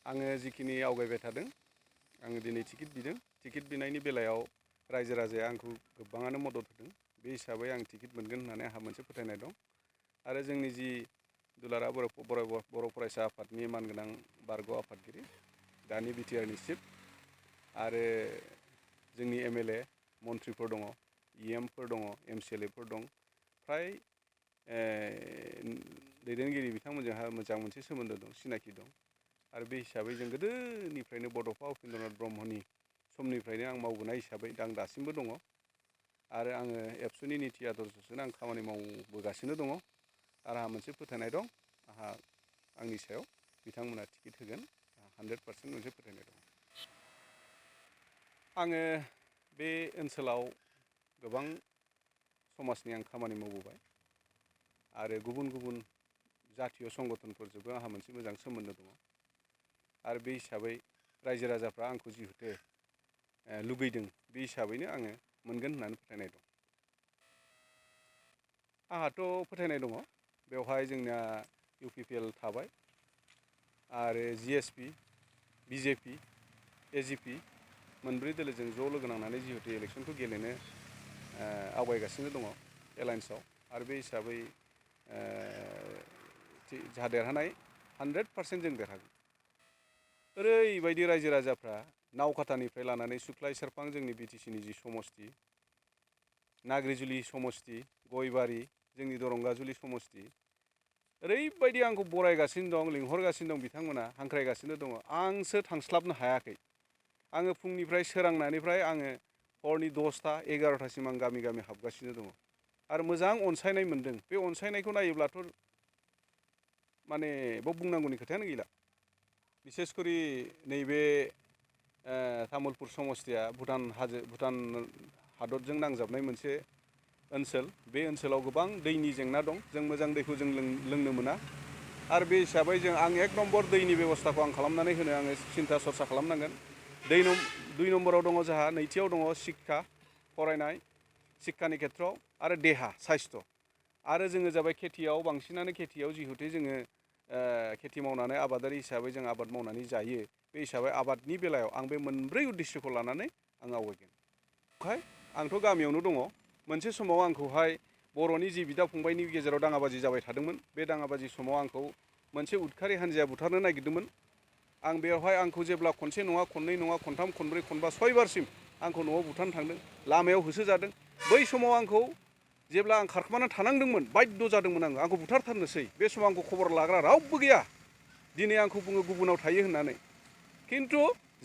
आङो जिखिनि आवगायबाय थादों आङो दिनै टिकेट बिदों टिकेट बिनायनि बेलायाव रायजो राजाया आंखौ गोबाङानो मदद होदों बे हिसाबै आं टिकेट मोनगोन होननानै आंहा मोनसे फोथायनाय दं आरो जोंनि जि दुलाराय बर' फरायसा आफादनि मानगोनां बारग' आफादगिरि दानि बिटिआरनि चिफ आरो जोंनि एमएलए मन्थ्रिफोर दङ इएमफोर दङ एमसिएलएफोर दं फ्राय दैदेनगिरि बिथांमोनजोंहा मोजां मोनसे सोमोन्दो दं सिनाखि दं आरो बे हिसाबै जों गोदोनिफ्रायनो बड'फा उपेन्द्रनाथ ब्रह्मनि समनिफ्रायनो आं मावबोनाय हिसाबै आं दासिमबो दङ आरो आङो एबसुनि निति आदर्शजोंनो आं खामानि मावबोगासिनो दङ आरो आंहा मोनसे फोथायनाय दं आंहा आंनि सायाव बिथांमोना टिकेट होगोन 100% मोनसे फोथायनाय दं आङो बे ओनसोलाव गोबां समाजनि आं खामानि मावबोबाय आरो गुबुन गुबुन जातीय संगठनफोरजोंबो आंहा मोनसे मोजां सोमोन्दो दङ आरो बे हिसाबै रायजो राजाफ्रा आंखौ जिहेतु लुगैदों बे हिसाबैनो आङो मोनगोन होननानै फोथायनाय दं आंहाथ' फोथायनाय दङ बेवहाय जोंना इउपिपिएल थाबाय आरो जिएसपि बिजेपि एजिपि मोनब्रै दोलोजों ज' लोगो नांनानै जिहेतु इलेक्सनखौ गेलेनो आवगायगासिनो दङ एलायन्सआव आरो बे हिसाबै जाहा देरहानाय 100% जों देरहागोन ओरैबायदि रायजो राजाफ्रा नावकाटानिफ्राय लानानै सुख्लाय सेरफां जोंनि बिटिसिनि जि समस्ति नाग्रिजुलि समस्ति गयबारि जोंनि दरंगाजुलि समस्ति ओरैबायदि आंखौ बरायगासिनो दं लिंहरगासिनो दं बिथांमोना हांख्रायगासिनो दङ आंसो थांस्लाबनो हायाखै आङो फुंनिफ्राय सोरांनायनिफ्राय आङो हरनि 10टा 11टासिम आं गामि गामि हाबगासिनो दङ आरो मोजां अनसायनाय मोनदों बे अनसायनायखौ नायोब्लाथ' माने बाव बुंनांगौनि खोथायानो गैला बिसेसकरि नैबे तामुलपुर समस्तिया भुटान हादरजों नांजाबनाय मोनसे ओनसोल बे ओनसोलाव गोबां दैनि जेंना दं जों मोजां दैखौ जों लोंनो मोना आरो बे हिसाबै आं 1 नम्बर दैनि बेबस्थाखौ आं खालामनानै होनो आङो सिन्था सरसा खालामनांगोन 2 नम्बराव दङ जोंहा नैथियाव दङ शिक्षा फरायनाय शिक्षानि खेथ्रआव आरो देहा साइस्थ' आरो जोङो जाबाय खेथियाव बांसिनानो खेथियाव जिहेतु जोङो खेथि मावनानै आबादारि हिसाबै जों आबाद मावनानै जायो बे हिसाबै आबादनि बेलायाव आं बे मोनब्रै उद्देश्यखौ लानानै आं आवगायगोन ओमफ्राय आंथ' गामियावनो दङ मोनसे समाव आंखौहाय बर'नि जि बिदा फंबायनि गेजेराव दाङाबाजि जाबाय थादोंमोन बे दाङाबाजि समाव आंखौ मोनसे उदखारि हान्जाया बुथारनो नागिरदोंमोन आं बेवहाय आंखौ जेब्ला खनसे नङा खननै नङा खनथाम खनब्रै खनबा 6 बारसिम आंखौ न'आव बुथारनो थांदों लामायाव होसोजादों बै समाव आंखौ जेब्ला आं खारखोमाना थानांदोंमोन बाध्य जादोंमोन आंखौ बुथारथारनोसै बे समाव आंखौ खबर लाग्रा रावबो गैया दिनै आंखौ बुङो गुबुनाव थायो होननानै खिन्थु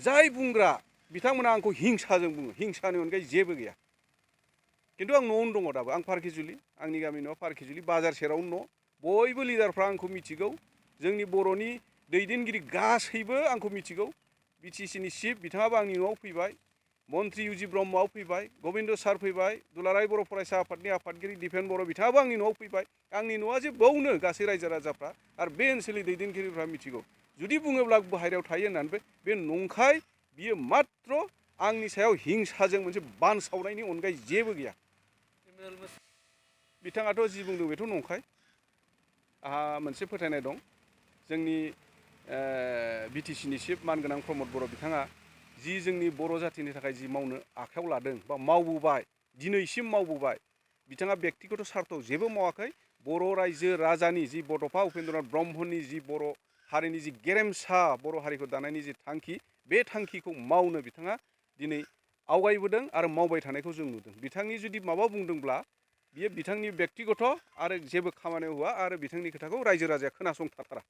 जाय बुंग्रा बिथांमोना आंखौ हिंसाजों बुङो हिंसानि अनगायै जेबो गैया खिन्थु आं न'आवनो दङ दाबो आं पारखिजुलि आंनि गामिनि न'आ पारखिजुलि बाजार सेरावनो न' बयबो लिडारफ्रा आंखौ मिथिगौ जोंनि बर'नि दैदेनगिरि गासैबो आंखौ मिथिगौ बिटिसिनि चिफ बिथाङाबो आंनि न'आव फैबाय मन्त्रि इउजि ब्रह्मआव फैबाय गबिन्द सार फैबाय दुलाराय बर' फरायसा आफादनि आफादगिरि दिपेन बर' बिथाङाबो आंनि न'आव फैबाय आंनि न'आ जे बावनो गासै रायजो राजाफ्रा आरो बे ओनसोलनि दैदेनगिरिफ्रा मिथिगौ जुदि बुङोब्ला बाहेरायाव थायो होननानै बे नंखाय बियो मात्र आंनि सायाव हिंसाजों मोनसे बानसावनायनि अनगायै जेबो गैया बिथाङाथ' जि बुंदों बेथ' नंखाय आंहा मोनसे फोथायनाय दं जोंनि बिटिसिनि चिफ मानगोनां प्रमद बर' बिथाङा जि जोंनि बर' जाथिनि थाखाय जि मावनो आखायाव लादों बा मावबोबाय दिनैसिम मावबोबाय बिथाङा बेक्तिगत स्वार्थआव जेबो मावाखै बर' रायजो राजानि जि बड'फा उपेन्द्रनाथ ब्रह्मनि जि बर' हारिनि जि गेरेमसा बर' हारिखौ दानायनि जि थांखि बे थांखिखौ मावनो बिथाङा दिनै आवगायबोदों आरो मावबाय थानायखौ जों नुदों बिथांनि जुदि माबा बुंदोंब्ला बियो बिथांनि बेक्तिगत आरो जेबो खामानियाव होआ आरो बिथांनि खोथाखौ रायजो राजाया खोनासंथारा